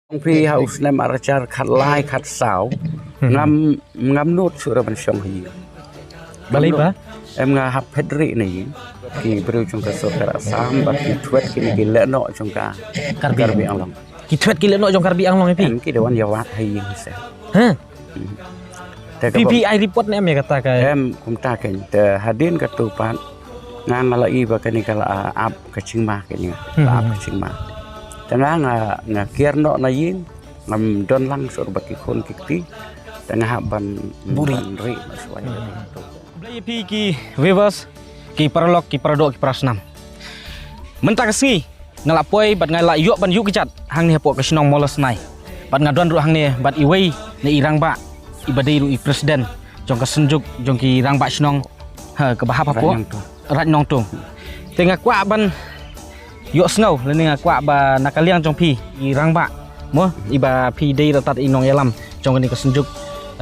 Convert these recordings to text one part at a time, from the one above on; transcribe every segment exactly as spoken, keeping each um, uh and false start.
Ong phi ha u snem ar hajar khatlai khatsaw. Hmm. Ngam, ngam nud shuh ruh ban shong ha ïing. Balei ba? Em, nga hap phet rieh na ïing. Ki briew jong ka sorkar Assam bad ki thwet kine ki lehnoh jong ka Karbi. Karbi Anglong. Ki thwet ki lehnoh jong Karbi Anglong ïa phi? Em, ki da wan ïawad ha ïing hi seh. Hah? Hmm. Te ka Phi, ba- phi ai report ne em ïa kata ka? Em, kumta kein. Te hadien katto pat nga, nga la i ba kane ka la ap ka jingma kein, nga la ap ka jingma. Te nga, nga, nga kiar noh na ïing, ngam don lang shuh bad ki khun ki kti. Te nga hap ban, ban rieh noh shuwa ïa kata. Khublei ïa phi ki viewers, ki paralok, ki paradoh, ki parasnam. Mynta ka sngi nga la poi bad nga la ïoh ban ïuh kjat hangne hapoh ka shnong Mawlasnai. Bad nga don ruh hangne bad iwei na i rangbah, iba dei ruh i president jong ka synjuk jong ki rangbah shnong, ha, kaba hap hapoh Raid Nongtung. Raid Nongtung. Te nga kwah ban ïohsngew lane nga kwah ba na ka liang jong phi i rangbah, mo, iba phi dei ruh tad i nongïalam jong kane ka synjuk,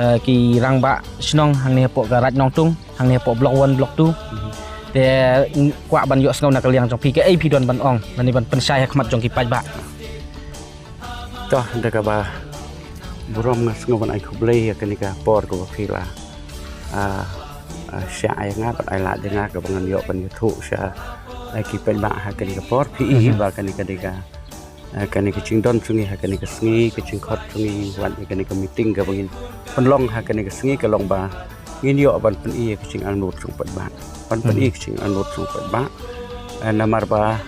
eh, ki rangbah shnong hangne hapoh ka Raid Nongtung, hangne hapoh Block One, Block Two. Te kwah ban ïohsngew na ka liang jong phi kaei phi don ban ong lane ban pynshai ha khmat jong ki paidbah. To, da kaba burom nga sngew ban ai khublei ïa kane ka por kaba phi la, ah, ah, shah ïa nga bad ai lad ïa nga kaba ngan ïoh ban ïathuh sha, ah, ki paidbah ha kane ka por. Phi i ba kane ka dei ka, ah, kane ka jingdon jong ngi ha kane ka sngi, ka jingkhot jong ngi wan ïa kane ka meeting kaba ngin pynlong ha kane ka sngi ka long ba ngin ïoh ban pyni ïa ka jingangnud jong paidbah. Ban pyni ka jingangnud jong paidbah. Ah, namar ba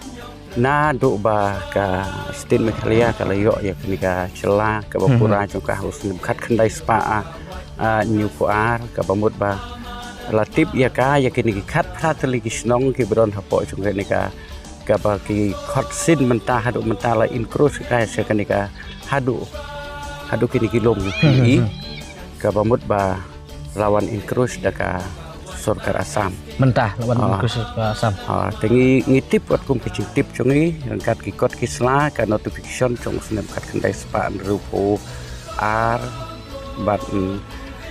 naduh ba ka State Meghalaya ka la ïoh ïa kane ka jylla kaba pura jong ka ha u snem khatkhyndai spah, ah, ah, hynñiewphew ar, kaba mut ba la tip ïa ka ïa kine ki khatphra tylli ki shnong kiba don hapoh jong kane ka, kaba ki khot sien mynta haduh mynta la encroach ka sha kane ka haduh, haduh kine ki lum. Hmm, hmm, hmm. Kaba mut ba la wan encroach da ka sorkar Assam. Mynta la wan encroach da ka Assam. Ah, te ngi, ngi tip wat kum ka jingtip jong ngi, ryngkat ki kot ki sla, ka notification jong u snem khatkhyndai spah hynriewphew ar, bad, mm,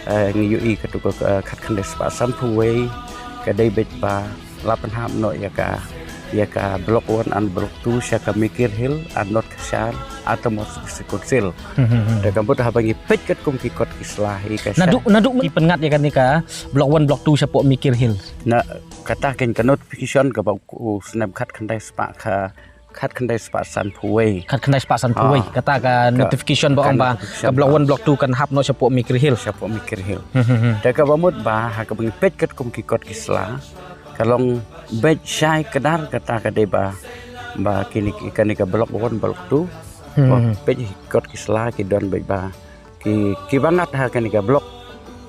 eh, ngi ïohi katto ka, eh, khatkhyndai spah sanphew wei, ka dei beit ba la pynhap noh ïa ka, ïa ka Block One and Block Two sha ka Mikir Hill and North Cachar Autonomous District Council. Hmm, hmm, hmm. Te ka mut haba ngi peit katkum ki kot ki sla hi ka sha. Naduh, naduh mynta ki pynngat ïa kane ka Block One, Block Two shapoh Mikir Hill? Na, kata kein ka notification kaba u snem khatkhyndai spah ka, khatkhyndai spah sanphew wei. Khatkhyndai spah sanphew wei. Ah. Kata ka notification ba ong ba ka Block One, Block Two kan hap noh shapoh Mikir Hill. Shapoh Mikir Hill. Hmm, hmm, hmm. Te kaba mut ba ha kaba ngi peit katkum ki kot ki sla, ka long beit shai kdar kata ka dei ba, ba kine ki, kane ka Block One, Block Two. Hmm. Ba peit ki kot ki sla ki don beit ba ki, kiba ngat ha kane ka Block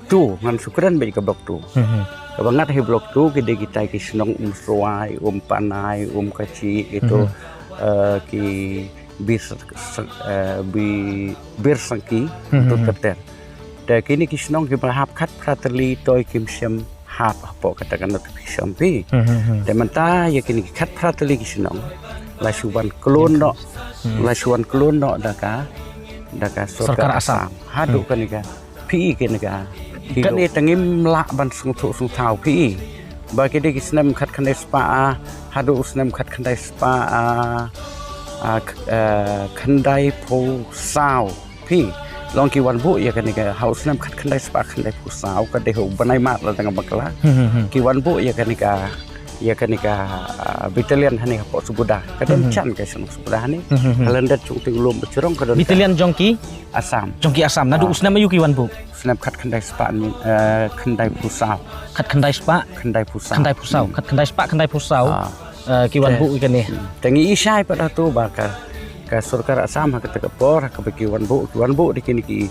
Two, ngan shu kren beit ka Block Two. Hmm. Kaba ngat ha Block Two ki dei kita ki shnong Umswai, Umpanai, Umkachi, itu, eh, ki Bir Sa-, Sa-, eh, Bi-, Bir Sangki, itu ter ter. Te kine ki shnong kiba hap khatphra tylli, to kim shym hap hapoh kata ka notification phi. Hmm, hmm, hmm. Te mynta ïa kine ki khatphra tylli ki shnong la shu wan klun noh, la shu wan klun noh da ka, da ka sorkar Assam. Haduh kane ka, phi i kane ka, kane te ngim lah ban sngewthuh sngewthaw phi i ba ki dei ki snem khatkhyndai spah, ah, haduh u snem khatkhyndai spah, ah, ah, k-, eh, khyndaiphew saw. Phi, long ki wan buh ïa kane ka ha u snem khatkhyndai spah khyndaiphew saw, ka dei ha u bnai Mart lada ngam bakla. Hmm, hmm, hmm. Ki wan buh ïa kane ka, ïa kane ka, ah, battalion hangne hapoh Subuda. Ka don jan ka shnong Subuda hangne. Hmm, hmm, hmm. Ha lyndet jong u Tieng Lum Bajrong ka don. Battalion jong ki? Assam. Jong ki Assam. Naduh u snem aïu ki wan buh? Snem khatkhyndai spah ni, eh, khyndaiphew saw. Khatkhyndai spah? Khyndaiphew saw. Khyndaiphew saw. Hmm. Khatkhyndai spah khyndaiphew saw. Ah. Eh, ki wan buh ïa kane. Hmm. Te ngi i shai pat hato ba ka, ka sorkar Assam ha kata ka por, ha kaba ki wan buh, ki wan buh da kine ki,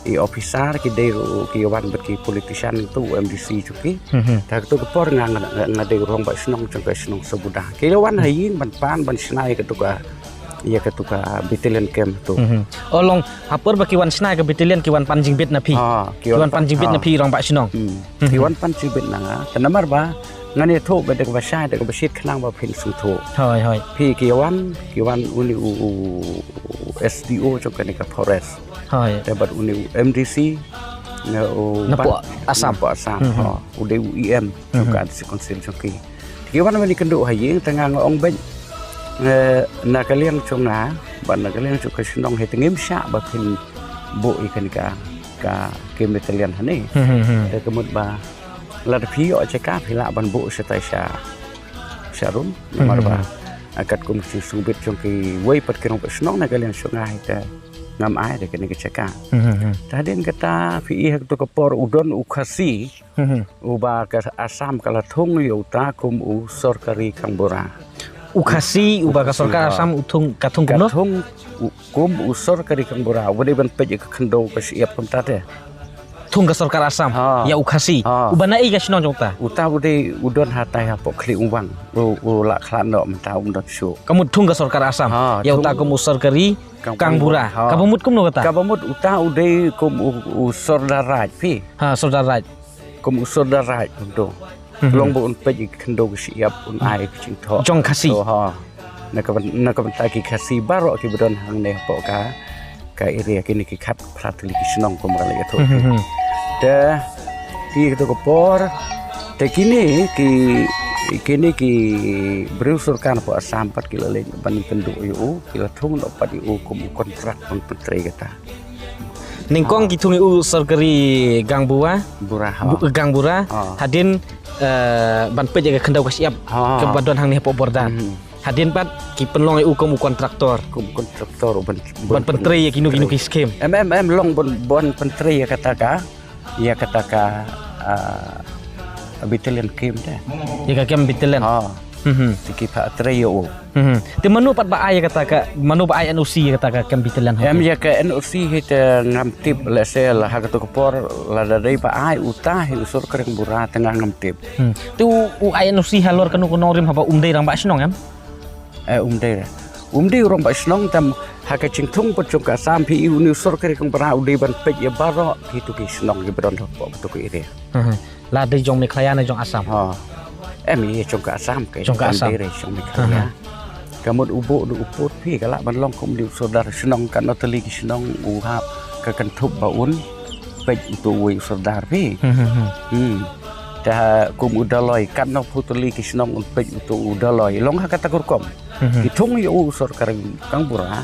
ki officer, ki dei ruh ki wan bad ki politician tu, M D C jong ki. Hmm, hmm. Te ha kata ka por nga, nga, nga dei u rangbah shnong jong ka shnong Subuda. Ki la wan ha ïing ban pan, ban shna ïa katu ka, ïa katu ka battalion camp tu. Hmm, hmm. Oh, long ha por ba ki wan shna ïa ka battalion ki wan pan jingbit na phi. Ah, ki wan pan jingbit na phi rangbah shnong. Hmm. Hmm, hmm. Ki wan pan jingbit na nga. Te namar ba ngan ïathuh ba da kaba shai, da kaba shit khnang ba phin sngewthuh. Hooid, hooid. Phi, ki wan, ki wan une u, u, u S D O jong kane ka forest. Hooid. Te bad une u M D C, na u napoh Assam. Napoh Assam. Hmm, hmm. Ho, u dei u E M jong ka District Council jong ki. Ki wan ban ïakynduh ha ïing, te nga nga ong beit Eh, na ka liang jong nga, ba na ka liang jong ka shnong hi te ngim shah ba phin buh ïa kane ka, ka, ka battalion hangne. Hmm, hmm, hmm. Te ka mut ba lada phi ïoh jaka phi lah ban buh shatai sha, sha rum, Hmm, namar hmm, ba, hmm. ah, katkum ki shu sngewbit jong kiwei pat ki rangbah shnong na ka liang jong nga hi te ngam ai da kane ka jaka. Hmm, hmm, hmm. Te hadien kata phi i ha kato ka por u don u Khasi, Hmm, hmm. uba ka Assam ka la thung ïa uta kum u sorkari gaonbura. U Khasi, uba ka Khasi, sorkar ha. Assam, u thung, ka thung Ka kumno? thung u, kum u sorkari gaonbura. Uba dei ban peit ïa ka khyndew ka shyiap kumta te. Thung ka sorkar Assam, Ha. ïa u Khasi. Ha. Uba na ei ka shnong jong uta? Uta u dei u don hatai hapoh Khlieh Umwang. U, u la khlad noh mynta um don shuh. Ka mut thung ka sorkar Assam, Ha, ïa uta thung kum u sorkari gaonbura. gaonbura. Ha. Kaba mut kumno kata? Kaba mut uta u dei kum u, u Sordar Raj phi. Ha, Sordar Raj. Kum u Sordar Raj kumto. Mhm. Long ba un peit ïa ka khyndew ka shyiap un ai ka jingthoh. Jong Khasi. To, ha. Na ka byn-, na ka bynta ki Khasi baroh kiba don hangne hapoh ka, ka area kine ki khatphra tylli ki shnong kum ka la ïathuh. Mhm, mhm. Te, ki kato ka por, te kine ki, kine ki briew sorkar hapoh Assam pat ki la leit ban ïakynduh ïa u, ki la thung noh pat ïa u kum u kontrak ban pyntrei kata. Nyngkong Ha. ki thung ïa u sorkari gaonbura. Bura, ha. Bu-, gaonbura. Ha. Hadien, eh, ban peit ïa ka khyndew ka shyiap. Ha. Kaba don hangne hapoh border. Mhm. Hadien pat ki pynlong ïa u kum u kontraktor. Kum kontraktor ban, Ban pyntrei ïa kino kino ki skim. Em, em, em, long ban, ban pyntrei ïa kata ka, ïa kata ka, ah, battalion kem te. Ïa ka kem battalion. Ha. Mhm. Te ki pyntrei ïa u. Mhm. Te mano pat ba ai ïa kata ka, mano ba ai N O C ïa kata ka kem battalion? Em, ïa ka N O C hi te ngam tip, lehse la ha kato ka por lada dei ba ai uta hi u sorkar gaonbura te nga ngam tip. Hmm. Te u, u ai N O C halor kano ka nongrim haba um dei rangbah shnong em? Eh, um dei. Um dei u rangbah shnong, te ha ka jingthung pat jong ka Assam phi i une u sorkar gaonbura u dei ban peit ïa baroh kito ki shnong kiba don hapoh kato ka area. Mhm. La dei jong Meghalaya ne jong Assam? Ha. Em, ïa jong ka Assam ka. Jong ka Assam. Em, dei re jong Meghalaya. Aha. Ka mut u buh da u pud phi ka lah ban long kum une u sordar shnong, katno tylli ki shnong u hap ka kynthup ba un peit uto uwei u sordar phi. Hmm, hmm, hmm. Hmm. Te ha kum u Daloi, katno phew tylli ki shnong un peit uto u Daloi. Long ha kata ka rukom. Hmm, hmm. Ki thung ïa u sorkar gaonbura.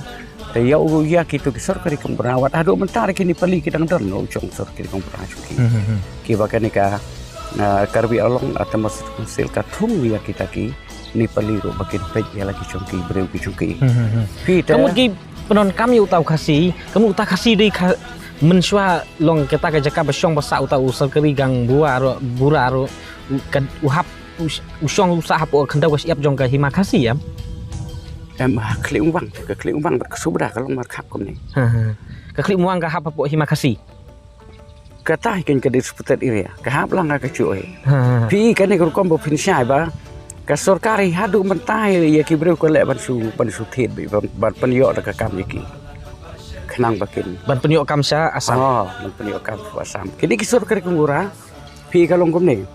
Te ïa u ïa kito ki sorkari gaonbura wat haduh mynta ruh ki Nepali ki dang don u jong sorkari gaonbura jong ki. Hmm, hmm, hmm. Kiba kane ka, ah, Karbi Anglong Autonomous Council ka thung ïa kita ki Nepali ruh ba kin peit ïa la ki jong ki briew ki jong ki. Hmm, hmm, hmm. Phi te Ka mut ki pyndonkam ïa uta u Khasi, ka mut uta Khasi dei ka mynshuwa long kata ka jaka ba shong ba sah uta u sorkari gaonbura ruh, bura ruh, u ka, u hap, u sh-, u shong u sah hapoh khyndew ka shyiap jong ka Hima Khasi em? Em, ha Khlieh Umwang, ka Khlieh Umwang bad ka Subra ka long markhap kumne. Ha, ha. Ka Khlieh Umwang ka hap hapoh Hima Khasi. Kata hi kein ka disputed area, ka hap lang ha ka juh hi. Ha, ha, ha. Phi i kane ka rukom ba phin shai ba ka sorkar hi haduh mynta hi ïa ki briew ka leh ban shu, ban shu thied beit, ban, ban pynïoh da ka kam ïa ki. Khnang ba kin Ban pynïoh kam sha Assam. Oh, ban pynïoh kam sha Assam. Kine ki sorkari gaonbura, phi i ka long kumne.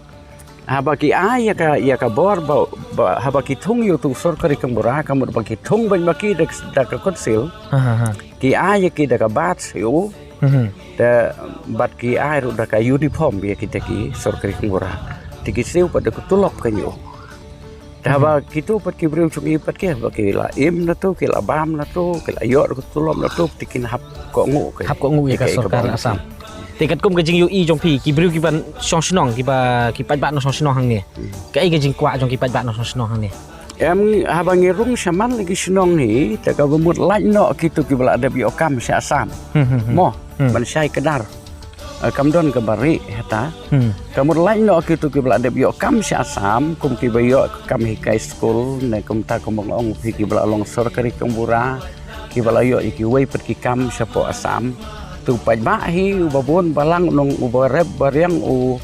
Haba ki ai ïa ka, ïa ka bor ba, ba, haba ki thung ïa uto u sorkari gaonbura, ka mut ba ki thung beit ma ki da, da ka council. Ha, ha, ha. Ki ai ïa ki da ka badge ïa u. Mhm. Te bad ki ai ruh da ka uniform ïa kita ki sorkari gaonbura. Te ki siew pat da ka tulop ka ïa u. Te haba Mhm. kito pat ki briew jong i pat ki, haba ki la im na to, ki la bam na to, ki la ïoh da ka tulop na to, te kin hap kohnguh ka. Hap kohnguh ïa ka Ka, ka sorkar bam. Assam. Te katkum ka jingïohi jong phi, ki briew ki ban shong shnong, ki ba, ki paidbah nongshong shnong hangne. Hmm. Kaei ka jingkwah jong ki paidbah nongshong shnong hangne? Em, haba ngi rung shaman la ki shnong hi, te kaba mut lait noh kito kiba la dep ïoh kam sha Assam. Hmm, hmm, hmm. Mo, Hmm. ban shai kdar. Eh, kam don kaba rieh hata. Hmm. Ka mut lait noh kito kiba la dep ïoh kam sha Assam, kum kiba ïoh kam hikai skul, ne kumta kumba nga ong phi kiba la long sorkari gaonbura, kiba la ïoh ïa kiwei pat ki kam shapoh Assam. Te u paidbah hi, uba bun balang nong, uba rep ba riang u,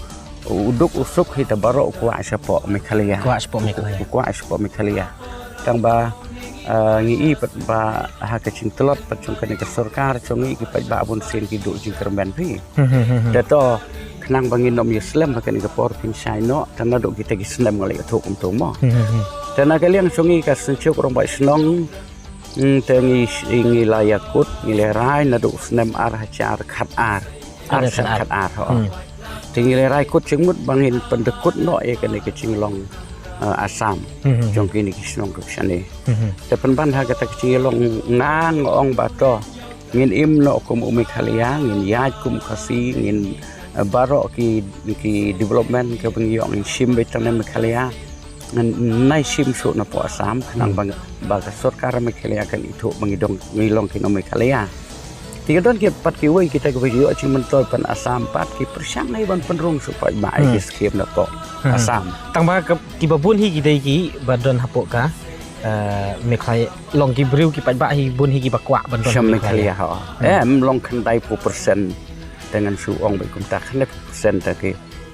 u duk u suk hi te baroh u kwah shapoh Meghalaya. Kwah shapoh Meghalaya. U kwah shapoh Meghalaya. Tang ba, eh, ngi i pat ba ha ka jingtlot pat jong kane ka sorkar jong ngi ki paidbah bun sien ki duh jingkyrmen phi. Hmm, hmm, hmm, hmm. Te to, khnang ba ngin ym ïa slem ha kane ka por phin shai noh, te naduh kita ki snem nga la ïathuh kumto mo. Hmm, hmm, hmm. Te na ka liang jong ngi ka Synjuk Rangbah Shnong, Hmm, te ngi, ngi la ïakut, ngi lehrai naduh u snem ar hajar khat ar. Ar hajar khat ar, ho. Hmm. Te ngi lehrai kut jingmut ba ngin pyndykut noh ïa kane ka jinglong, uh, Assam. Jong kine ki shnong ki shane. Te pynban ha kata ka jingïalong nga nga ong ba to ngin im noh kum u Meghalaya, ngin ïaid kum Khasi, ngin, uh, baroh ki, ki development kaba ngi ïoh ngin shim beit tang na Meghalaya. Ngan nai shim shuh na poh Assam, khnang ba, ba ka sorkar Meghalaya kan ithuh ba ngi dong, ngi long ki nong Meghalaya. Te ka don ki pat kiwei kita kiba ïoh jingmyntoi pan Assam pat ki pyrshang nai ban pynrung shuh pat ba ai ki skim na poh Assam. Tang ba ka, kiba bun hi ki dei kiba don hapoh ka, eh, Meghalaya, long ki briew ki paidbah hi bun hi kiba kwah ban don Sham Meghalaya. Meghalaya ha. Em long khyndai phew percent. Te ngan shu ong beit kumta khyndai phew percent ta ki,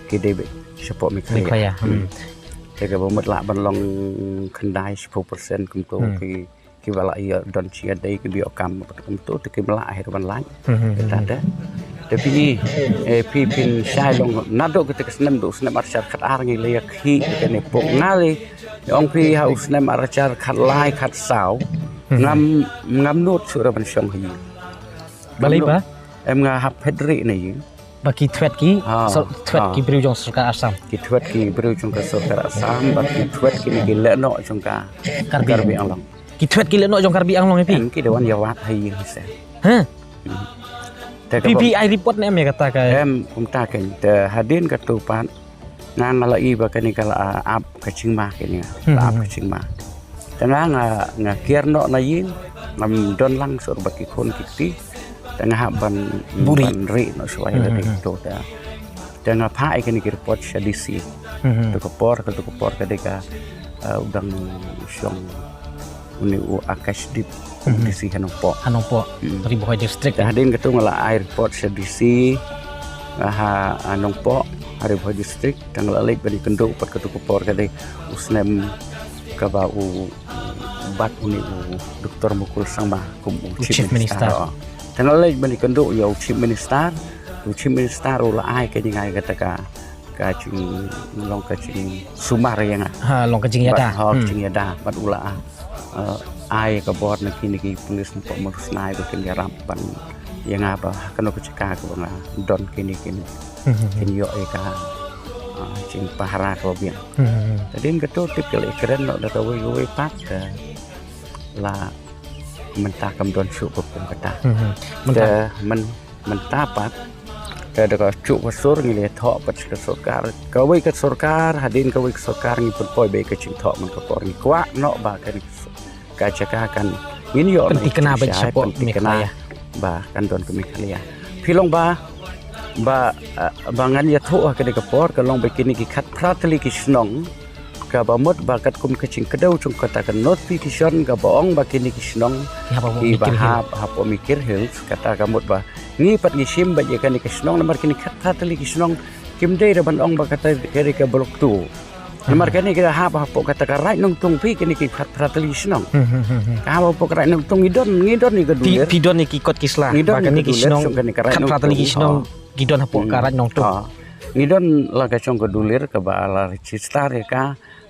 ki dei beit shapoh Meghalaya. Meghalaya. Te kaba mut lah ban long khyndai shiphew percent kumto ki, kiba lah ïa don jingïadei kiba ïoh kam bad kumto te kim lah hi ruh ban lait. Kata te. Te phi, eh, phi phin shai long naduh kata ka snem, duh snem ar hajar khat ar ngi la ïa khih kane pok nga lei. Ong phi ha u snem ar hajar khat lai khat saw. Ngam, ngam nud shuh ruh ban shong ha ïing. Balei ba? Em nga hap phet rieh na ïing. Ba ki thwet ki, thwet ki briew jong sorkar Assam. Ki thwet ki briew jong ka sorkar Assam, ba ki thwet kine ki lehnoh jong ka Karbi. Karbi Anglong. Ki thwet ki lehnoh jong Karbi Anglong ïa phi? Em ki da wan ïa wad ha ïing hi seh. Ha? Te ka phi, phi ai report ne em ïa kata ka? Em kumta kein, te hadien kato pat nga nga la i ba kane ka la ap ka jingma kane. La ap ka jingma. Te nga nga, nga kiar noh na ïing, ngam don lang shuh bad ki khun ki kti. Te nga hap ban, ban rieh noh shuwa ïa lade to te. Te nga phah ïa kane ki report sha D C. To ka por, kato ka por ka dei ka, eh, u dang shong une u Akashdeep, D C ha Nongpoh. Ha Nongpoh, Ri Bhoi District. Te hadien kato nga la ai report sha D C, ha, ha Nongpoh, ha Ri Bhoi District. Te nga la leit ban ïakynduh pat kato ka por ka dei u snem kaba u bat une u Doktor Mukul Sangma kum u Chief Minister. Te nga la leit ban ïakynduh ïa u Chief Minister. U Chief Minister u la ai ka jingïada kata ka, ka jing, long ka jingsumar ïa nga. Ha, long ka jingïada. Ha, ka jingïada. Bad u la, eh, ai ka bor na kine ki police Nongpoh Mawryngknai ba kin ïarap ban ïa nga ba ha kano ka jaka kaba nga don kine kin, kin ïoh ïa ka, ah, jingpahara kaba biang. Te hadien kato tip ka la ïakren noh da kawei kawei pat ka la mynta kam don shuh ka kum kata. Te myn, mynta pat te da ka juh ka sur ngi la thoh pat ka sorkar. Kawei ka sorkar, hadien kawei ka sorkar ngi pynpoi beit ka jingthoh man ka por ngi kwah noh ba kane ka jaka kan ngin ïoh pynthikna beit shapoh Meghalaya. Ba kan don ka Meghalaya. Phi long ba, ba, eh, ba ngan ïathuh ha kane ka por ka long ba kine ki khatphra tylli ki shnong kaba mut ba katkum ka jingkdew jong kata ka notification kaba ong ba kine ki shnong kiba hap hapoh Mikir Hills, kata ka mut ba ngi pat ngi shim beit ïa kane ka shnong namar kine khatphra tylli ki shnong kim dei ruh ban ong ba kata ka dei ka Block two. Namar kane ka hap hapoh kata ka Raid Nongtung phi kine ki khatphra tylli ki shnong. Ka hap hapoh ka Raid Nongtung ngi don, ngi don ïa ka dulir. Phi don ïa ki kot ki sla. Ngi don ïa ka dulir jong kane ka Raid Nongtung. Khatphra tylli ki shnong ki don hapoh ka Raid Nongtung. Ngi don la ka jong ka dulir kaba la register ïa ka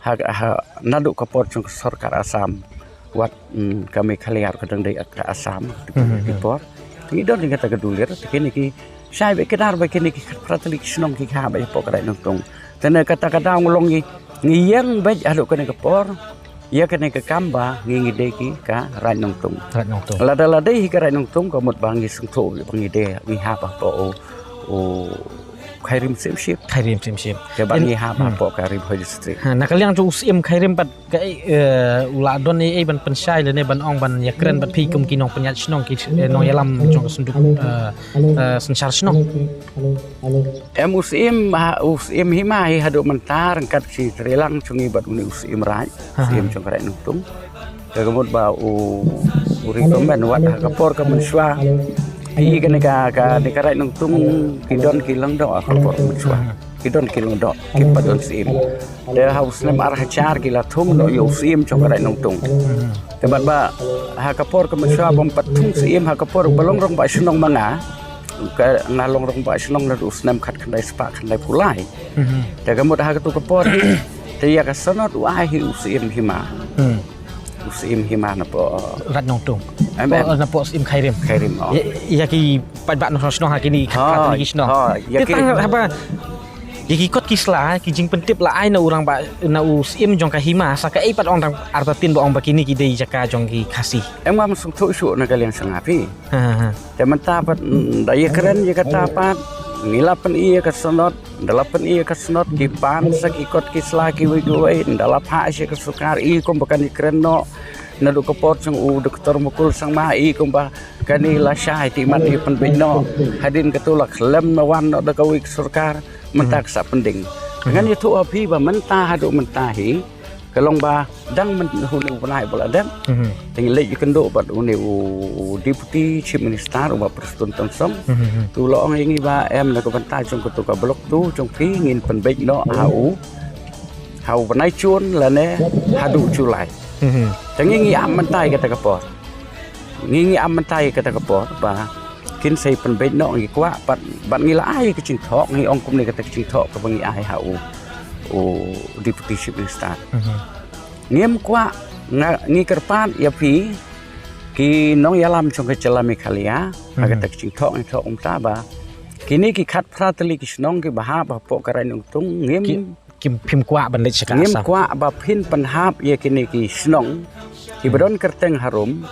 ha, ha, naduh ka por jong ka sorkar Assam. Wat, mm, ka Meghalaya ka dang dei ka Assam, ki por. Ngi don ïa kata ka dulir, te kine ki shai beit kdar beit kine ki khatphra tylli ki shnong ki hap beit hapoh ka Raid Nongtung. Te na kata ka daw ngi long ngi, ngi ïeng beit haduh kane ka por. Ïa kane ka kam ba ngi ngi dei ki ka Raid Nongtung. Raid Nongtung. Lada la dei hi ka Raid Nongtung ka mut ba ngi sngewthuh ba ngi dei ngi hap hapoh u, u Khyrim Syiemship. Khyrim Syiemship. Kaba ngi hap hapoh ka Ri Bhoi District. Ha, na ka liang jong u Syiem Khyrim pat ka, eh, u la don ei ei ban pynshai lane ban ong ban ïakren bad phi kum ki nongpynïaid shnong ki, eh, nongïalam jong ka synduk, eh, eh, synshar shnong. Em u Syiem, ha, u Syiem hima hi haduh mynta ryngkat shi treilang jong ngi bad une u Syiem Raid. Syiem jong ka Raid Nongtung. Ka mut ba u, u recommend wat ha ka por ka mynshuwa. Ai kane ka, kane ka Raid Nongtung ki don ki lyngdoh ha ka por ka mynshuwa. Ki don ki lyngdoh, kim pat don Syiem. Te ha u snem ar hajar ki la thung noh ïa u Syiem jong ka Raid Nongtung. Te bad ba ha ka por ka mynshuwa bym pat thung Syiem ha ka por ba long rangbah shnong ma nga. Ka nga long rangbah shnong naduh u snem khatkhyndai spah khyndaiphew lai. Te ka mut ha kato ka por hi te ïa ka sanad u ai hi u Syiem hima. U Syiem hima napoh Raid Nongtung. Em, em. Napoh Syiem Khyrim. Khyrim, oh. Ïa, ïa ki paidbah nongshong shnong ha kine ki khatphra tylli ki shnong. Te tang haba Ïa ki kot ki sla, ki jingpyntip la ai na u rangbah, na u Syiem jong ka Hima, sa kaei pat ong dang artatien ba ong ba kine ki dei jaka jong ki Khasi. Em ngam sngewthuh shuh na ka liang sha nga phi. Ha, ha, ha. Te mynta pat, mm, da ïakren ïa kata pat, ngi la pyni ïa ka synod, da la pyni ïa ka synod, ki pan sa ki kot ki sla kiwei kiwei, da la phah sha ka sorkar, i kumba kan ïakren noh, naduh ka por jong u Doktor Mukul Sangma, i kumba kane la shai te mat ïa pynbeit noh, hadien kato la khlem na wan noh da kawei ka sorkar, mynta ka sa pynding. Ngan ïathuh ha phi ba mynta haduh mynta hi, ka long ba dang myn-, une u bnai ba la dep. Te ngi leit ïakynduh bad une u, u Deputy Chief Minister, u Bah Prestone Tynsong. Tu la ong ïa ngi ba em na ka bynta jong kato ka block tu jong phi ngin pynbeit noh ha u, ha u bnai June lane haduh July. Te ngi ngi am mynta ïa kata ka por. Ngi ngi am mynta ïa kata ka por ba kin sa pynbeit noh ngi kwah bad, bad ngi la ai ka jingthoh, ngi ong kumne kata ka jingthoh kaba ngi ai ha u, u Deputy Chief Minister. Ngim kwah, nga, ngi kyrpad ïa phi ki nongïalam jong ka jylla Meghalaya, ha kata ka jingthoh ngi thoh kumta ba kine ki khatphra tylli ki shnong kiba hap hapoh ka Raid Nongtung ngim ki, ki phim kwah ban leit sha ka Assam. Ngim kwah ba phin pynhap ïa kine ki shnong kiba don kyrteng harum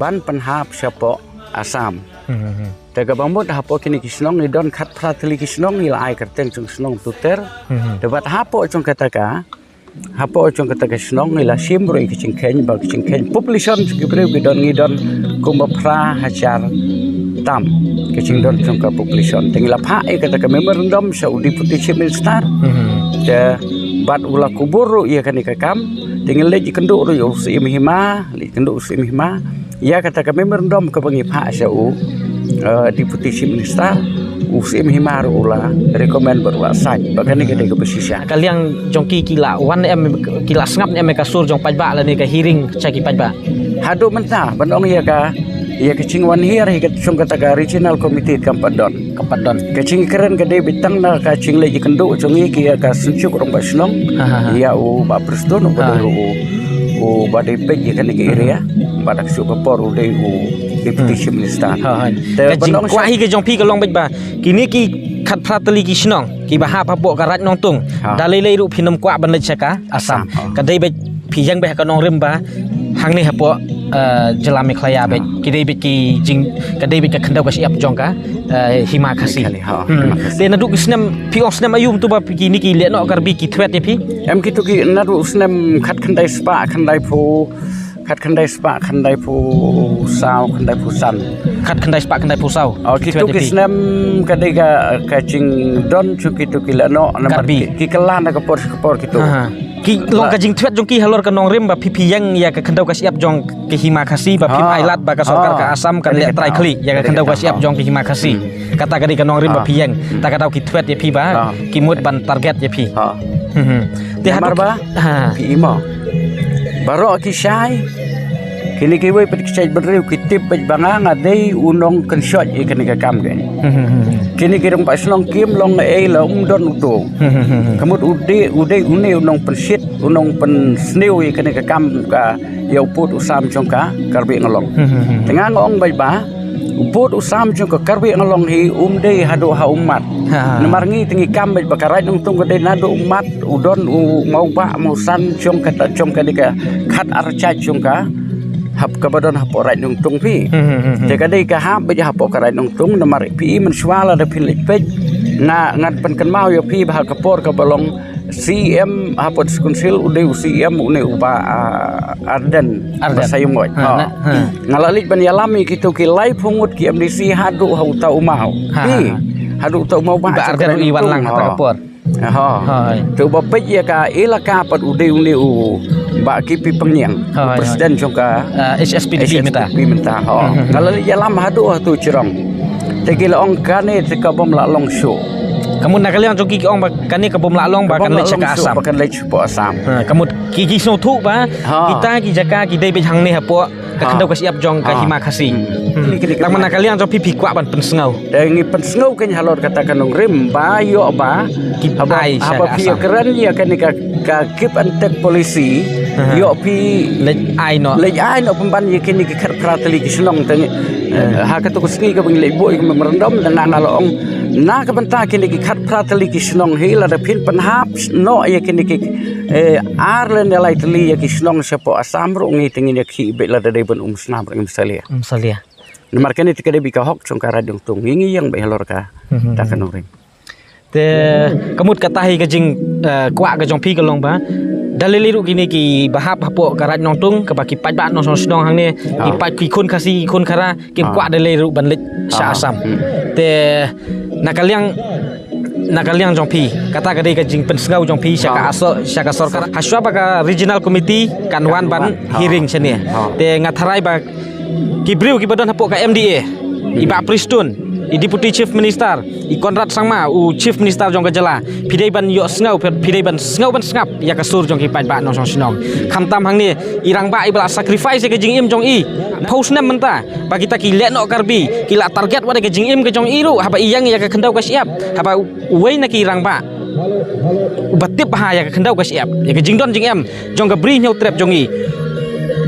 ban pynhap shapoh Assam. Te kaba mut hapoh kine ki shnong ngi don khatphra tylli ki shnong ngi la ai kyrteng jong shnong Tuter. Te bad hapoh jong kata ka, hapoh jong kata ka shnong ngi la shim ruh ïa ka jingkheiñ ba ka jingkheiñ population jong ki briew ki don ngi don kumba phra hajar tam ka jingdon jong ka population. Te ngi la phah ïa kata ka memorandum sha u Deputy Chief Minister. Te bad u la kubur ruh ïa kane ka kam. Te ngi leit ïakynduh ruh ïa u Syiem Hima, leit ïakynduh u Syiem Hima. Ïa kata ka memorandum kaba ngi phah sha u, eh, Deputy Chief Minister, u Syiem Hima ruh u la recommend bad u la sign ba kane ka dei kaba shisha. Ka liang jong ki ki la wan em, ki la sngap em ka sur jong paidbah lane ka hearing sha ki paidbah. Haduh mynta ban ong ïa ka, ïa ka jingwan hiar hi ka jong kata ka regional committee kam pat don. Ka pat don. Ka jingkren ka dei beit tang na ka jingleit ïakynduh jong ngi ki ïa ka synjuk rangbah shnong. Ha, ha, ha. Ïa u Bah Prestone u ba dei ruh u, u ba dei peit ïa kane ka area. Ba da ka shu ka por u dei u Deputy Chief Minister. Ha, ha. Te ka jingkwah hi ka jong phi ka long beit ba kine ki khatphra tylli ki shnong kiba hap hapoh ka Raid Nongtung. Ha. Da lei lei ruh phin ym kwah ban leit sha ka Assam. Assam, ha. Ka dei beit phi ïeng beit ha ka nongrim ba hangne hapoh, eh, jylla Meghalaya beit. Ki dei beit ki jing, ka dei beit ka khyndew ka shyiap jong ka, eh, Hima Khasi. Meghalaya, ha, Hima Khasi. Te naduh ki snem, phi ong snem aïu mynta ba kine ki lehnoh Karbi ki thwet ïa phi? Em kito ki naduh snem khatkhyndai spah khyndaiphew, khatkhyndai spah khyndaiphew saw, khyndaiphew san. Khatkhyndai spah khyndaiphew saw. Oh, kito ki snem ka dei ka, ka jingdon jong kito ki lehnoh namar Karbi. Ki, ki kylla na ka por sha ka por kito. Ha, ha. Ki long ka jingthwet jong ki halor ka nongrim ba phi phi ïeng ïa ka khyndew ka shyiap jong ka Hima Khasi ba phim ailad ba ka sorkar ka Assam kan leh trai khlieh ïa ka khyndew ka shyiap jong ka Hima Khasi. Kata ka dei ka nongrim ba phi ïeng. Ta ka daw ki thwet ïa phi ba ki mut ban target ïa phi. Te namar ba phi imo. Baroh ki shai. Kine kiwei pat ki shai bynriew ki tip beit ba nga nga dei u nongkynshoit ïa kane ka kam kane. Kine ki rangbah shnong kim long ei la um don uto. Ka mut u dei, u dei une u nongpynshit, u nongpynsniew ïa kane ka kam ka ïa u pud u sam jong ka Karbi Anglong. Te nga nga ong beit ba u pud u sam jong ka Karbi Anglong hi um dei haduh ha ummat. Namar ngi te ngi kam beit ba ka Raid Nongtung ka dei naduh ummat u don u mawbah mawsan jong kata jong kane ka khatar jait jong ka hap kaba don hapoh Raid Nongtung phi. Te ka dei ka hap beit hapoh ka Raid Nongtung namar phi i mynshuwa lada phin leit peit nga ngan pynkynmaw ïa phi ba ha ka por kaba long C E M hapoh District Council u dei u C E M une u Bah, ah, Ardent. Ardent. Basaiawmoit. Ha. Nga la leit ban ïalam ïa kito ki laiphew ngut ki M D C haduh ha uta u maw. Haduh uta u maw Bah Ardent u i wan lang ha kata ka por. Te uba peit ïa ka elaka pat u dei une u Bah K P Pyngiang, u president jong ka H S P D P mynta. Nga la leit ïalam haduh ha uto u jrong. Te ki la ong kane te ka bym lah long shuh. Ka mut na ka liang jong ki ki ong ba kane ka bym lah long ba kan leit sha ka Assam. Ba kan leit sha ka Assam. Ka mut ki ki sngewthuh ba kita ki jaka ki dei beit hangne hapoh ka khyndew ka shyiap jong ka Hima Khasi. Tang ba na ka liang jong phi phi kwah ban pynsngew. Te ngi pynsngew kein halor kata ka nongrim ba ïoh ba haba phi kren ïa kane ka, ka give and take policy ïoh phi leit ai noh, leit ai noh pynban ïa kine ki khatphra tylli ki shnong te, eh, ha kato ka sngi kaba ngi leit buh ïa ka memorandum te nga nga la ong Na ka bynta kine ki khatphra tylli ki shnong hi, lada phin pynhap noh ïa kine ki, eh, ar lane lai tylli ïa ki shnong shapoh Assam ruh, ngi te ngin ïa khih beit lada dei ban um snam ruh, ngim salia. Ngim salia. Namar kane te ka dei beit ka hok jong ka Raid Nongtung, ngi ngi ïeng beit halor ka, mhm, ta ka nongrim. Te ka mut kata hi ka jing, eh, kwah ka jong phi ka long ba da lei lei ruh kine kiba hap hapoh ka Raid Nongtung, kaba ki paidbah nongshong shnong hangne, ki, ah, paid, ki khun Khasi, ki khun Khara, kim, ah, kwah da lei ruh ban leit sha, ah, Assam. Hmm. Te na ka liang, na ka liang jong phi, kata ka dei ka jingpynsngew jong phi sha ka, ah, aso-, sha ka sorkar. Hashwa ba ka regional committee kan wan ban, ah, hearing shane. Ah. Te nga tharai ba ki briew kiba don hapoh ka M D A, i Bah Prestone, i Deputy Chief Minister, i Conrad Sangma, u Chief Minister jong ka jylla, phi dei ban ïohsngew, phi, phi dei ban sngew ban sngap ïa ka sur jong ki paidbah nongshong shnong. Khamtam hangne i rangbah iba la sacrifice ïa ka jingim jong i phew snem mynta, ba kita ki lehnoh Karbi ki la target wat ïa ka jingim ka jong i ruh, haba i ïeng ïa ka khyndew ka shyiap, haba uwei na ki rangbah uba tip bha ïa ka khyndew ka shyiap, ïa ka jingdon jingem jong ka Bri Hynñiewtrep jong i,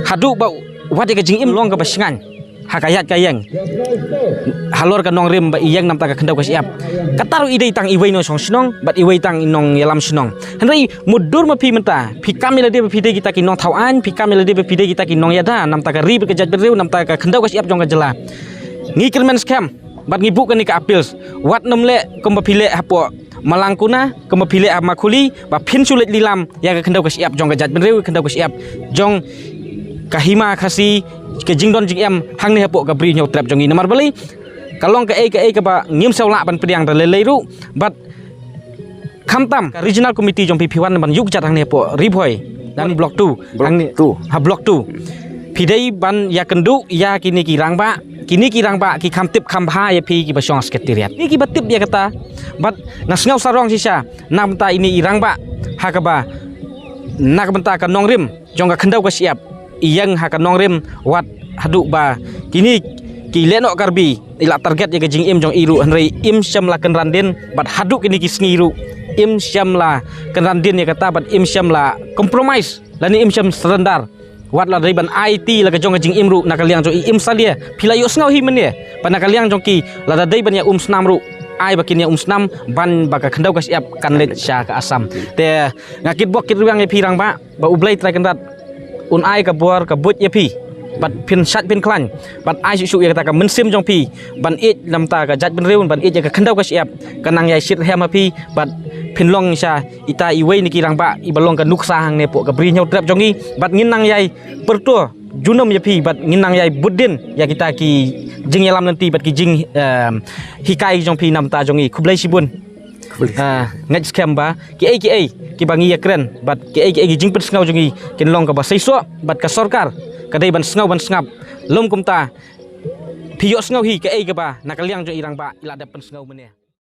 haduh ba wat ïa ka jingim long kaba shngaiñ ha ka ïaid ka ïeng halor ka nongrim ba i ïeng namta ka khyndew ka shyiap. Kata ruh i dei tang iwei nongshong shnong bad iwei tang i nongïalam shnong. Hynrei mutdur ma phi mynta, phi kam ïa lade ba phi dei kita ki nongthaw aiñ, phi kam ïa lade ba phi dei kita ki nongïada namta ka ri bad ka jaitbynriew, namta ka khyndew ka shyiap jong ka jylla. Ngi kyrmen skhem bad ngi buh kane ka appeal, wat nym leh kumba phi leh hapoh Malangkuna, kumba phi leh ha Makhuli, ba phin shu leit lilam ïa ka khyndew ka shyiap jong ka jaitbynriew, ka khyndew ka shyiap jong ka hima Khasi, ka jingdon jingem hangne hapoh ka Bri Hynñiewtrep jong i. Namar balei, ka long kaei kaei kaba ngim sngew lah ban pdiang da lei lei ruh. Bad khamtam ka regional committee jong phi, phi wan ban ïuh kjat hangne hapoh Ri Bhoi, hangne block two, block hangne two, ha block two. Phi dei ban ïakynduh ïa kine ki rangbah, kine ki rangbah ki kham tip kham bha ïa phi kiba shong ha secretariat. Kine kiba tip ïa kata, bad nga sngew sarong shisha na ka bynta ine i rangbah, ha kaba na ka bynta ka nongrim jong ka khyndew ka shyiap, i ïeng ha ka nongrim wat haduh ba kine ki lehnoh Karbi i la target ïa ka jingim jong i ruh, hynrei im shym la kynran dien, bad haduh kine ki sngi ruh im shym la kynran dien ïa kata, bad im shym la compromise lane im shym surrender. Wat la dei ban aiti la ka jong ka jingim ruh na ka liang jong i, im salia. Phi la ïohsngew hi mynne ba na ka liang jong ki, lada dei ban ïa um snam ruh, ai ba kin ïa um snam, ban ba ka khyndew ka shyiap kan leit sha ka Assam. Te nga kitbok kitrwiang ïa phi rangbah, ba U Blei Trai Kynrad un ai ka bor ka buit ïa phi, bad phin shait phin khlaiñ, bad ai shuh shuh ïa kata ka mynsiem jong phi ban ïeit namta ka jaitbynriew, ban ïeit ïa ka khyndew ka shyiap, ka nang ïai shitrhem ha phi, bad phin long sha ita iwei na ki rangbah iba long ka nuksa hangne hapoh ka Bri Hynñiewtrep jong i, bad ngin nang ïai pyrto junom ïa phi, bad ngin nang ïai bud dien ïa kita ki jingïalam lynti bad ki jing, em, hikai jong phi namta jong i. Khublei shibun. Khublei. Ah, ngeit skhem ba kiei kiei kiba ngi ïakren bad kiei kiei ki jingpynsngew jong i kin long kaba seisoh, bad ka sorkar ka dei ban sngew ban sngap. Lym kumta, phi ïohsngew hi kaei kaba na ka liang jong i rangbah i la dep pynsngew mynne.